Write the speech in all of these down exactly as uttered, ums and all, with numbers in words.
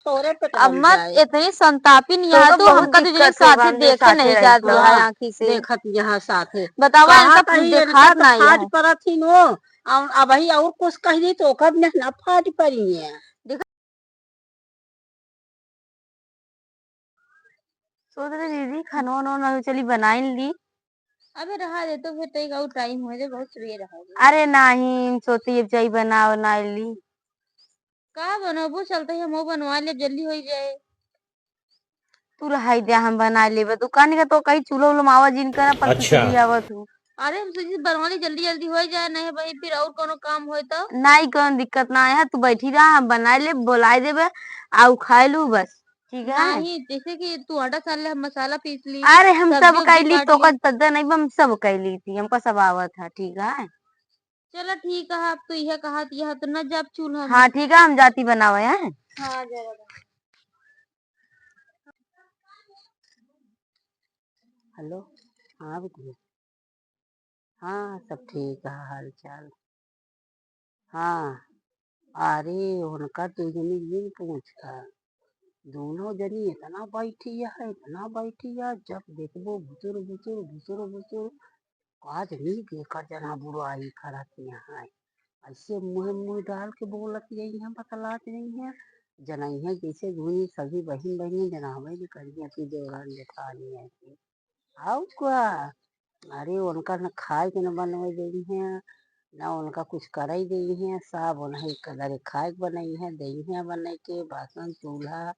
तोहरे पेटवा में अम्मा जाए। इतनी संतापी नहीं तो है, तो तू हमका दुजने साथे देखे नहीं जात है आँखी से। देखत यहाँ साथे। बतावा, इनका कुछ देखात नहीं है। फाट परत ही नो, अउर अबही अउर कुछ कह दी तो ओकर में ना फाट परी है। सोच रहे दीदी, खाना वाना ना चली बनाइन ली। अबे रहा दे तो फिर तई का टाइम हो जाए, बहुत सुबह रहा दे। अरे नहीं, सोती अब जाई बना, बना ली। का बनबू? चलते ही हम बनवा ले, जल्दी हो जाए। तू रहाई दे, हम बना लेबे। दुकान का तो कहीं चूल्हा उल्हा मावा जिन कर अपन अच्छा। आवत हूँ। अरे हम सोची बनवा ले, जल्दी जल्दी हो जाए, नहीं भाई फिर और कोनो काम होए तो। नहीं, कोनो दिक्कत ना है, तू बैठी रहा, हम बना ले, बोलाए देबे, आउ खाए लू बस। ठीक है। नहीं, जैसे कि तू आटा सान ले, हम मसाला पीस ली, अरे हम सब्जी सब उब्जी कैली, काट तो ली। का तद्दा नहीं, हम सब कैली थी, हमका सब आवत है। ठीक है। चला ठीक है, अब तो यह कहा दिया है तो न जाब चूल्हा में। हाँ ठीक है, हम जाती बनावे हैं। हाँ, जा बना। हेलो, हाँ बिटिया। हाँ, सब ठीक है, हाल चाल। हाँ, अरे, उनका दू जनी जिन पूछा, दोनों जनी इतना बैठी है, इतना बैठी है, जब देखबो भुसुर, भुसुर, भुसुर, भुसुर, का जनी के एकर जना बुराई करत यहाँ है। ऐसे मुँह, मुँह डाल के बोलत यही है, बतलात यही है, जनई है जैसे घूनी सभी बहिन, बहिन जनावे न करी अपनी देवरान जेठानी है। आउ का? अरे, उनका न खाए के न बनवे देइहें, न उनका कुछ करे देइहें, सब उन्हें एक दरे खाए के बनइहें, देइहें बने के, बासन, चूल्हा,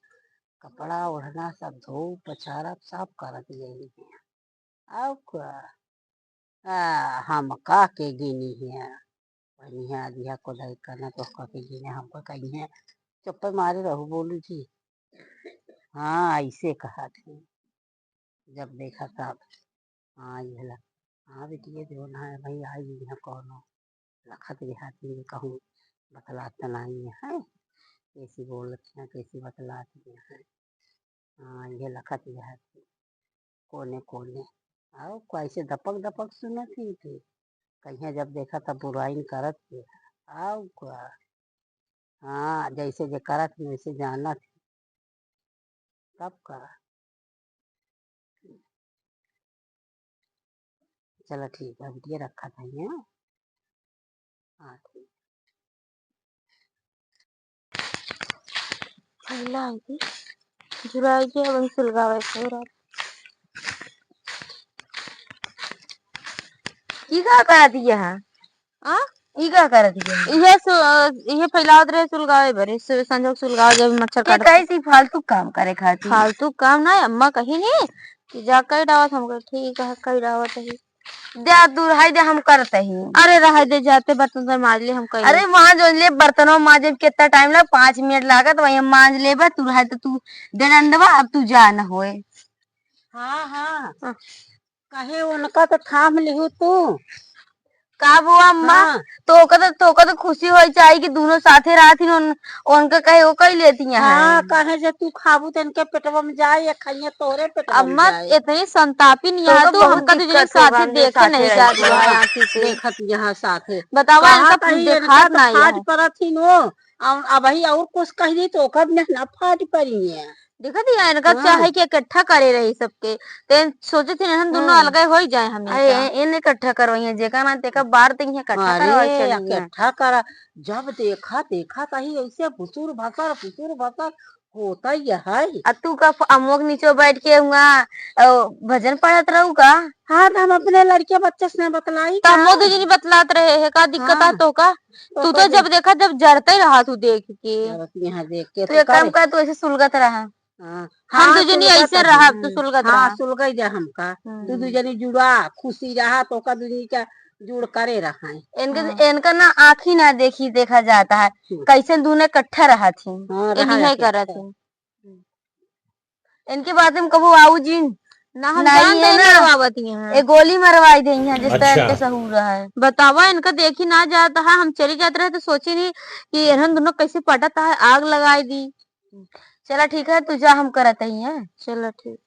कपड़ा, ओढ़ना, सब धो, पछारा, सब करत देइहें। आउ का? आ, हमका के गिनी है, बढ़िया दिया को दाई करना तो का के गिने, हमका कहिए, चुप्पे मारे रहू, बोलू जी। हाँ, ऐसे कहा थे। जब देखा तब। हाँ, ये ला। हाँ, बिटिया, जो ना है भाई, आई यहाँ कौनो लखत देहाती में कहूँ बतलात त नाई है, कैसी बोलत हैं, कैसी बतलात हैं। हाँ, ये लखत देहाती कोने कोने। आओ, कैसे दपक दपक सुनत ही थे। कहिया जब देखा तब बुराइन करत थे। आओ का। हाँ, जैसे जे करत ही, वैसे जानत ही। तब का? चला ठीक है, बिटिया रखा था यहाँ। हाँ, ठीक। फैला है कि झुराई के वही सुलगावे के रहा। ई का करत हिया है? आ? ई का करत हिया है? इहे सु-, अ, इहे फैलावत रहे सुलगावे भरे, सु-, संजोग सुलगावे जब मच्छर के काटत। कैसी फालतू काम करे खातिर? फालतू काम ना, अम्मा कही नहीं कि जा कई डावत, हम कहे, "ठीक है, कई डावत है।" दे तू, रहाई दे, हम करत ही। अरे रहाई दे, जाते बर्तन उर्तन माज ले, हम कई अरे लेब। वहाँ जो ले बर्तनों माजे में कितना टाइम लग, पाँच मिनट लागत, वहीं हम माज लेबे, तू रहाई तो तू दे डंडवा, अब तू जा न होए। हाँ, हाँ। हाँ। कहे उनका तो थाम लिहू तू। का बुआ अम्मा? हाँ। तोका तो, तोका तो खुशी होई चाही कि दोनों साथे रहत ही, उन-, उनका कहे वो कई लेती हैं। हाँ, कहे जे तू खाबू तो इनके पेटवा में जाए, या खाइए तोहरे पेटवा में अम्मा, जाए। इतनी संतापी नहीं तो है, तो बहुत हमका तो दिक्कत जने होगा, साथे हमने देखे साथे नहीं रहते जात हैं। है आँखी से। देखत यहाँ साथे। बतावा, कहा इनका कुछ कही, इनका देखात तो नहीं फाट है। परत ही नो। अब, अबही और कुछ कह दी तो ओकर में ना फाट परी है। देखत ही इनका हाँ। चाहे कि इकट्ठा करे रही सबके। ते सोचत ही इन्हन दोनों हाँ। अलगे होई जाए हमेशा। अरे, इन इकट्ठा करवाई है, जेका ना तेका बार ते इन्हें इकट्ठा अरे, करवाई चली है। इकट्ठा करा, जब देखा, देखा तही ऐसे भुसुर भसर, भुसुर भसर होता ही है। आ तू का फ-, अम्मो के नीचे बैठ के हुआ, अ, भजन पढ़त रहू का? हाँ, तो हम अपने लड़के बच्चे से बतलाई तो का? अम्मो दू जनी बतलात रहे है, का दिक्कत है हाँ। तो का? तो तू तो का जब दे- देखा, जब जरते रहा तू देख के। जरत यहाँ देख के तू तो एक काम करे। कर, तू ऐसे सुलगत रहा। हाँ, हम हाँ, दू जनी सुलगत ऐसे है। रहा, तू हम्म, सुलगत हाँ, रहा। सुलगई जा हमका। हम्म। तू दू जनी जुड़ा, खुशी रहा, तो का दू जनी का जुड़ करे रहा है। इनके, हाँ। इनका ना आँखी ना देखी, देखा जाता है। हम्म। कैसे दोनों इकट्ठा रहा थी। हाँ, ये रहा नहीं है इकट्ठा। करा थी। इनके बात में कबो आऊ जी ना हम नहीं जान है दे ना। मरवावत ही हैं। ए गोली मरवाई दे हैं, जिस तरह अच्छा। इनके सहूर है। बतावा, इनका देखी ना जाता है, हम चली जात रहे तो सोची नहीं कि इन्हन दोनों कैसे पटत है, आग लगाई दी। चला ठीक है, तू जा, हम करत ही हैं। चला ठीक।